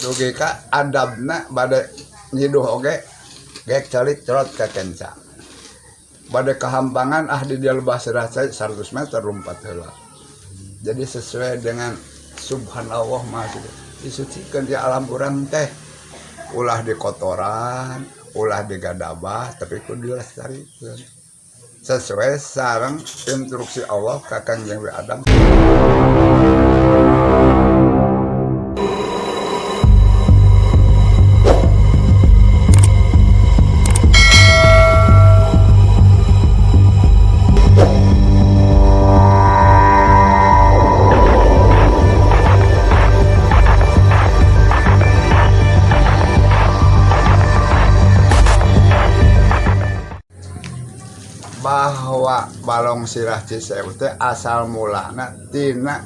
Dugi ka adabna bade nyiduh oge gek calik cerot ka kenca. Bade kahampangan ah di dia lebah sirah cai 100 meter lompat heula. Jadi sesuai dengan subhanallah maha suci. Disucikan di alam urang teh. Ulah dikotoran, ulah digadabah, tapi kudu dilestarikeun. Sesuai sareng instruksi Allah ka Kangjeng Adam. Bahwa balong sirah Cisewu teh asal mulana tina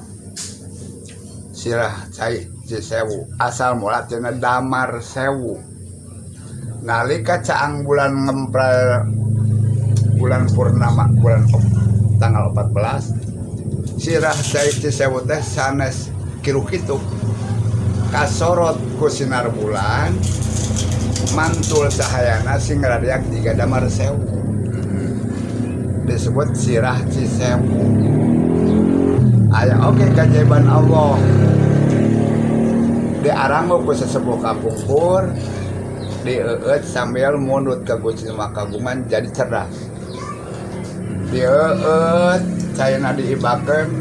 sirah cai Cisewu, asal mula tina Damar Sewu. Nalika caang bulan ngempral bulan purnama bulan tanggal 14 sirah cai Cisewu teh sanes kiruh kitu kasorot ku sinar bulan mantul cahayana sing radiak jiga Damar Sewu, disebut sirah Cisewu. Aya oge keajaiban Allah diaranggo ku sesepuh kapungkur, dieueut sambil mundut ka Gusti kagungan jadi cerdas. Dieueut caina diibakeun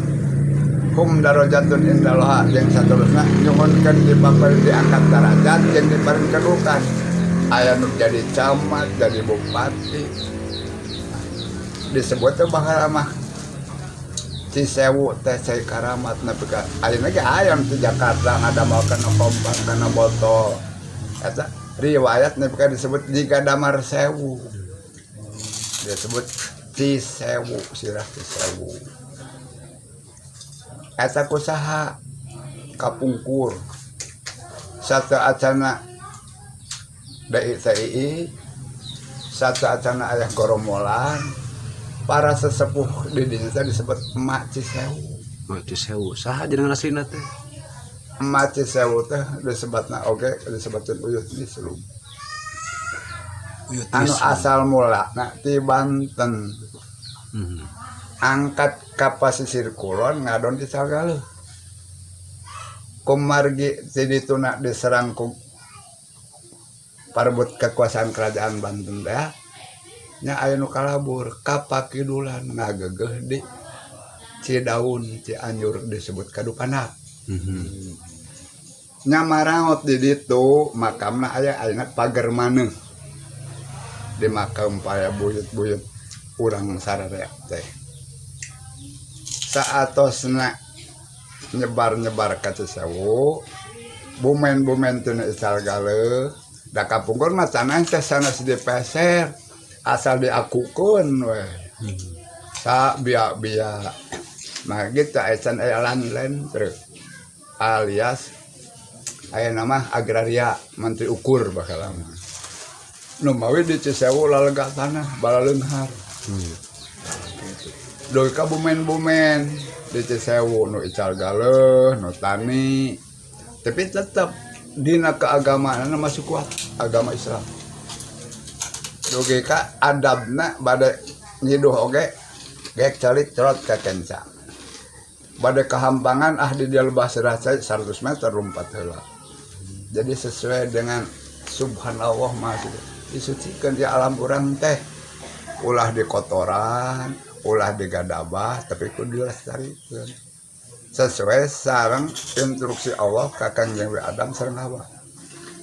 hum darajatun indallah jeung saterusna nyuhunkeun dipaparin diangkat darajat jeung diparin kedudukan. Aya nu jadi camat, jadi bupati. Disebut teh baheula mah Cisewu teh cai karamat nepi ka ayeuna ge aya di Jakarta ngadamelkeun kompak kana botol. Eta riwayat nepi ka disebut jiga Damar Sewu. Disebut Cisewu, sirah Cisewu. Eta ku saha? Kapungkur. Sateuacana DITII, sateuacana aya goromolan, para sesepuh di dinya teh disebut Emak Cisewu. Emak Cisewu, saha jenengan aslina teh? Emak Cisewu teh disebutna oge disebutkeun Uyut Misrum. Uyut Anu Misrum. asal mulana ti Banten. Angkat ka pasisir kulon ngadon di Sagaleuh. Kumargi ti dituna diserang ku parebut kekuasaan kerajaan Banten teh. Nya aya nu kalabur ka pakidulan ngagegeuh di Cidaun Cianjur disebut Kadupandak. Nya maraot di ditu makamna aya ayeuna pager maneuh. Di makam paya buyut-buyut urang sararea teh. Saatosna nyebar-nyebar ka Cisewu, bumen-bumen tina ical galeuh, da kapungkur mah tanah teh sanes dipeser, asal diakukeun we. Sa bia-bia. Nah gitu ecan aya landland truk alias aya nama agraria menteri ukur bakal mah. Nu mawi di Cisewu lalega tanah balaleunghar. Dugi ka bumen-bumen di Cisewu nu ical galeuh, nu tani. Tapi tetep dina keagamaan masih kuat agama Islam. Dugi ka adabna bade nyiduh oge gek calik cerot ka kenca. Bade kahampangan ah di dia lebah sirah cai 100 meter lompat heula. Jadi sesuai dengan subhanallah maha suci. Disucikan di alam urang teh. Ulah dikotoran, ulah digadabah, tapi kudu dilestarikeun. Sesuai sareng instruksi Allah ka Kangjeng Adam sareng Hawa.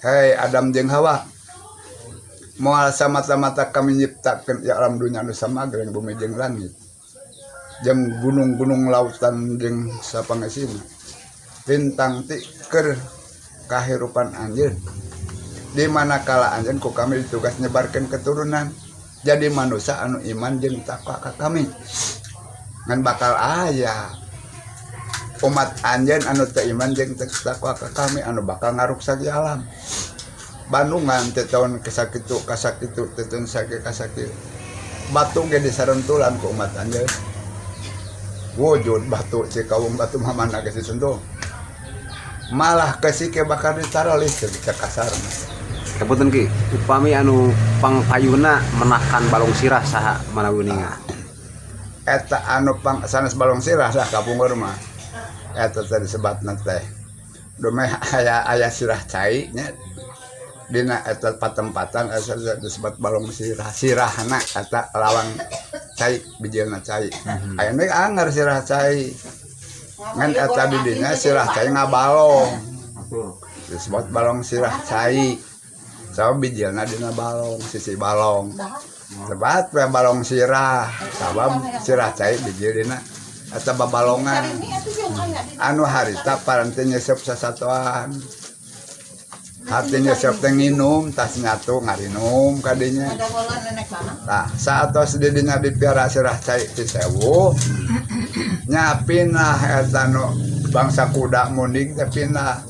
Hei Adam jeung Hawa, moal samata-mata kami nyiptakeun ya alam dunya anu samagreng bumi jeung langit. Jeung gunung-gunung lautan jeung sapangesina. Lintang ti keur kahirupan anjeun. Di mana kala anjeun ku kami ditugas nyebarkeun keturunan jadi manusia anu iman jeung takwa ka kami. Ngan bakal aya umat anjeun anu teu iman jeung takwa ka kami anu bakal ngaruksak di alam. Bandungan teh tahun kasakitu kasakitu teh tahun sakitu kasakitu. Batu ge disarentulan ku umat anjeun. Wujud batu Cikawung batu mamana geus disentuh. Malah ke bakal ditaralih ke kasarna. Kapunten, Ki, upami anu pangpayuna menakan balong sirah saha manawi uninga? Eta anu pang sanes balong sirah lah, kapungkur mah eta teh disebatna teh dumeh aya aya sirah cai nya dina eta patempatan, eta disebut balong sirah. Sirahna eta lawang cai, bijilna cai. Ayeuna anger sirah cai, ngan eta di dinya sirah cai ngabalong, disebut balong sirah cai. Sabab bijilna dina balong, sisi balong. Sebat we balong sirah, sabab sirah cai bijil dina eta babalongan. Anu harita paranti nyesep sasatoan. Hati nyesep teh nginum, tas nyatu ngarinum kadinya. Tah, saatos di dinya dipiara sirah cai Cisewu, nya pinah eta nu bangsa kuda munding teh pinah.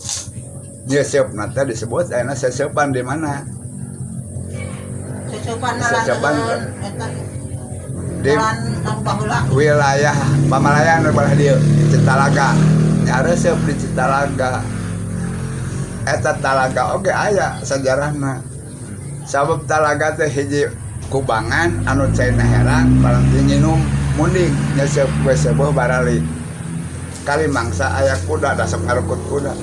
Nyeseupna teh disebut ayeuna seseupan di mana? Sesepan di wilayah Pamalayan belah dieu, Citalaga. Nya resep di Citalaga. Eta talaga oge aya sejarahna. Sabab talaga teh hiji kubangan anu caina herang paranti nginum munding nyeseup we seueuh barali. Kali mangsa aya kuda dasep ngarukut kuda.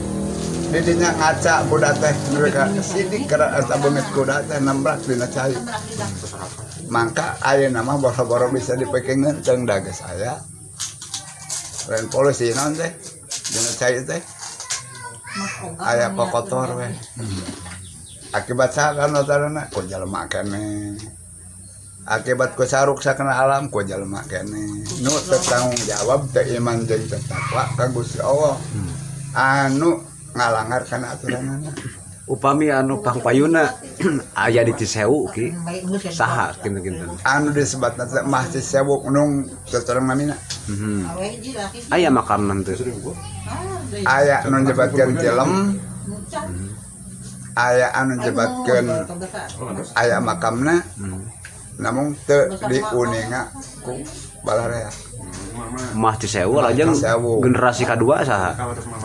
Di dinya ngaca kuda teh mereka sidik kana eta beungeut kuda teh nembrak dina cai. Mangka ayeuna mah boro-boro bisa dipake ngeunteung da geus aya. Lain polusi naon teh dina cai teh aya kokotor we. Akibat saha notarana ku jelema keneh. Akibat ku saruksa kana alam ku jelema keneh. Nu teu tanggung jawab, teu iman jeung teu takwa ka Gusti Allah. Anu ngalangar kana aturanana. Upami anu pangpayuna aya di Cisewu, Ki, saha kinten-kinten? Anu disebatna teh Mah Cisewu nung tetereng namina. Aya makanan teh? Aya anu nyebatkeun tilem, aya anu nyebatkeun aya makamna, namun teu diuninga ku balarea. Mah Cisewu lajeng. Cisewu. Generasi kadua saha?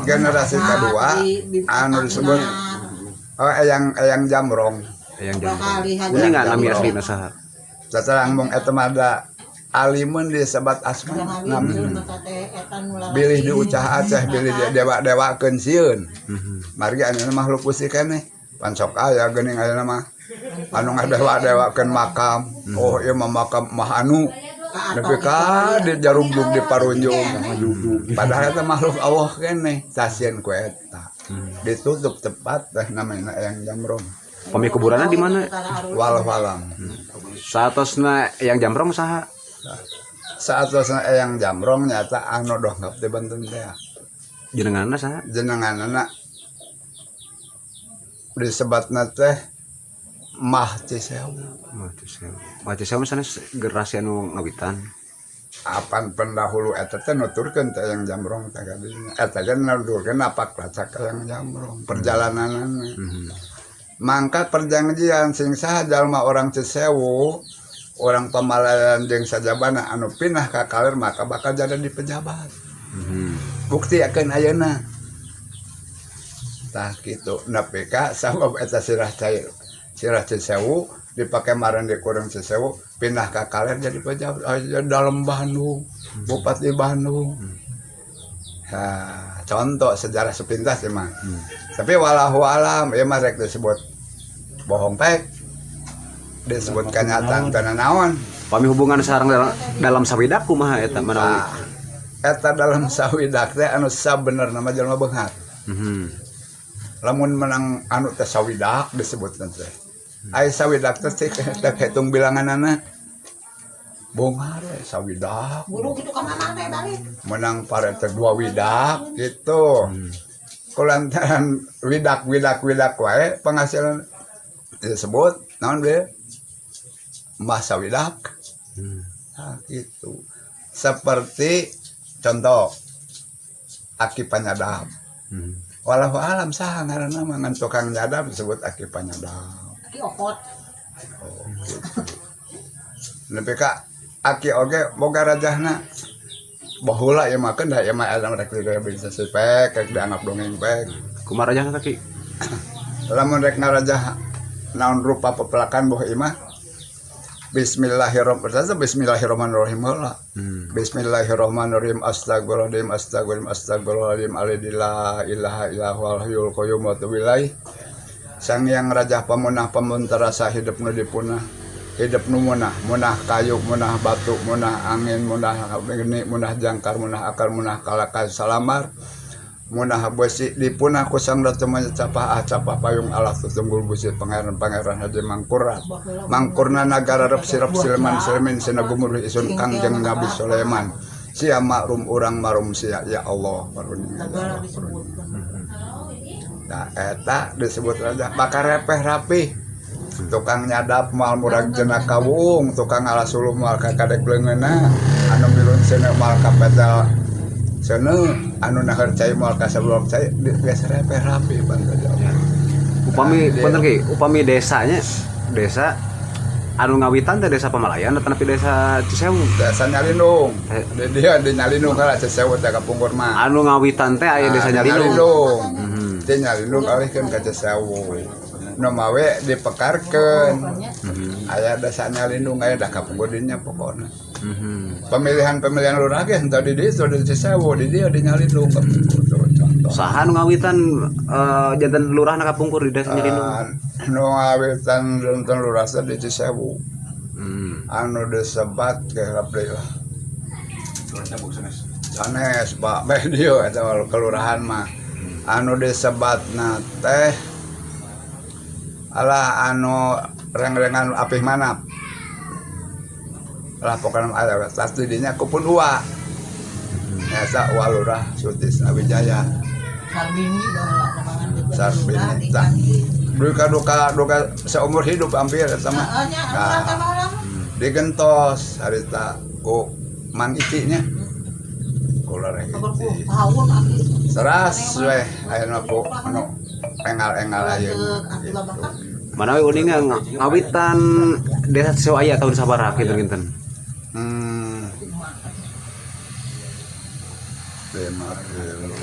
Generasi kedua anu disebut, oh, eyang eyang Jamrong. Yang Jamrong. Uninga nami aslina saha? Saterang mung eta mah da alimun disebat asma namina. Bilih diucah aceh, bilih di dewa-dewakeun sieun. Margi anu makhluk Gusti keneh. Pan sok aya geuning ayeuna mah anu ngadewa-dewakeun makam. Oh, ieu mah makam mah anu nepi ka di jarugjug di parunjung. Padahal eta makhluk Allah keneh, sasieun ku eta. Ditutup tepat teh namanya Eyang Jamrong. Pami kuburanna di mana? Wallahualam. Saatosna Eyang Jamrong saha? Saatosna Eyang Jamrong nyata anu dongkap di Banten teh. Jenenganna saha? Jenenganna disebatna teh Mah Cisewu. Mah Cisewu. Mah Cisewu sanes generasi anu ngawitan. Apan pendahulu eta teh nuturkeun teh Eyang Jamrong teh kadinya. Eta ge nuturkeun napak lacak Eyang Jamrong perjalananana. Mangka perjanjian sing saha jalma orang Cisewu, orang Pamalayan jeung sajabana anu pindah ka kaler maka bakal jadi di pejabat. Bukti akan ayeuna. Tah kitu nepi ka sabab eta sirah cai sirah Cisewu dipake maren di kurang Cisewu pindah ka kaler jadi pejabat, oh, jadi dalam Bandung, Bupati Bandung. Ha, contoh sejarah sepintas emang. Tapi wallahu alam ieu mah rek disebut bohong pek. Disebut kenyataan teu naon. Pami hubungan sareng dalam sawidak kumaha eta manawi? Tah, eta dalam sawidak teh anu sabenerna mah jelema beunghar. Lamun menang anu teh sawidak disebutna teh. Aya sawidak teh teh teh hitung bilanganana. Beunghar we sawidak. Buru gitu ka mamang teh balik. Menang pare teh dua widak gitu. Kulantaran widak widak widak wae penghasilan disebut naon be? Mbah sawidak. Nah, gitu. Seperti contoh Aki Panyadap. Walau alam saha ngaranna mah, ngan tukang nyadap disebut Aki Panyadap. Aki okot. Oh, gitu. Nepi ka Aki oge boga rajahna. Baheula ya mah kan da ya mah ada rek direhabilitasi pek, rek dianggap dongeng pek. Kumaha rajahna, Ki? Lamun rek ngarajah naon rupa pepelakan boh imah, Bismillahirrahmanirrahim. Bismillahirrahmanirrahim heula. Bismillahirrahmanirrahim. Astagfirullahaladzim, astagfirullahaladzim, astagfirullahaladzim. Alhamdulillah ilaha illa huwal hayyul qayyum wa atubu ilaih. Sang Hyang Rajah Pamunah Pamuntarasa hidup nu dipunah, hidup nu munah, munah kayu, munah batu, munah angin, munah geni, munah jangkar, munah akar, munah kalakan salamar, munah besi dipunah ku Sang Datu Maya capah ah capah payung Allah tutunggul busi pangeran pangeran Haji Mangkurat Mangkurna nagara rep sirep sileman silemin sinagumur isun Kangjeng Nabi Sulaiman sia makrum urang marum sia ya Allah karunia ya Allah karunia. Nah, eta disebut raja bakal repeh rapih, tukang nyadap moal murag jeuna kawung, tukang ngalas suluh moal kakadek leungeunna, anu milun seuneu moal kapetel seuneu, anu naheur cai moal kasablok cai, geus repeh rapih bangga Allah. Upami Nah, punten, Ki, upami desanya desa anu ngawitan teh desa Pamalayan atau nepi desa Cisewu? Desa Nyalindung. Di dia di Nyalindung kana Cisewu teh kapungkur mah. Anu ngawitan teh aya desa Nah, di Nyalindung. Nyalindung. Di Nyalindung alihkeun ka Cisewu. Nu mawe dipekarkeun. Aya desa Nyalindung aya dah kapungkur dinya pokona. Pemilihan-pemilihan lurah ge henteu di ditu di Cisewu, di dia di Nyalindung kapungkur tuh contoh. Saha nu ngawitan janten lurah na kapungkur di desa Nyalindung? Nu ngawitan janten lurah teh di Cisewu. Anu disebat ke deui lah. Sanes Pak Beh dieu eta kelurahan mah. Anu disebatna teh alah anu reng-rengan apih manap. Lah pokokna aya tas di dinya kupun dua. Eta Walurah Sutisna Wijaya. Sarbini baheula lapangan di Sarbini, tah. Duka duka duka seumur hidup hampir eta mah. Heeh nya, anu Nah. urang teh baheula mah. Digentos harita ku Mang Ici nya. Ku Loreng Kabar Ici. tahun aki. Seras weh ayeuna ku anu engal-engal ayeuna gitu. Mana we uninga ngawitan desa Cisewu aya tahun sabaraha kinten-kinten? 5 kilo.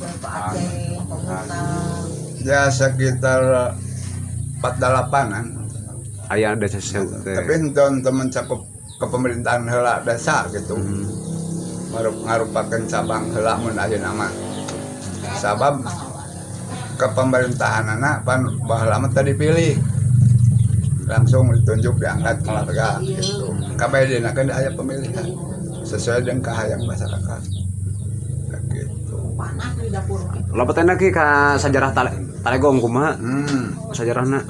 Bapak Aceh, Pemutang. Ya sekitar 48-an. Aya desa Cisewu teh. Tapi henteu henteu mencakup kepemerintahan heula desa gitu. Ngarupakeun cabang heula mun ayeuna mah. Sabab kepemerintahanana pan baheula mah teu dipilih. Langsung ditunjuk diangkat keluarga gitu. Kabeh dina kan aya pemilihan sesuai dengan kahayang masyarakat. Gitu. Panas di dapur. Lopatna, Ki, ka sajarah Talegong kumaha? Hmm. Sajarahna.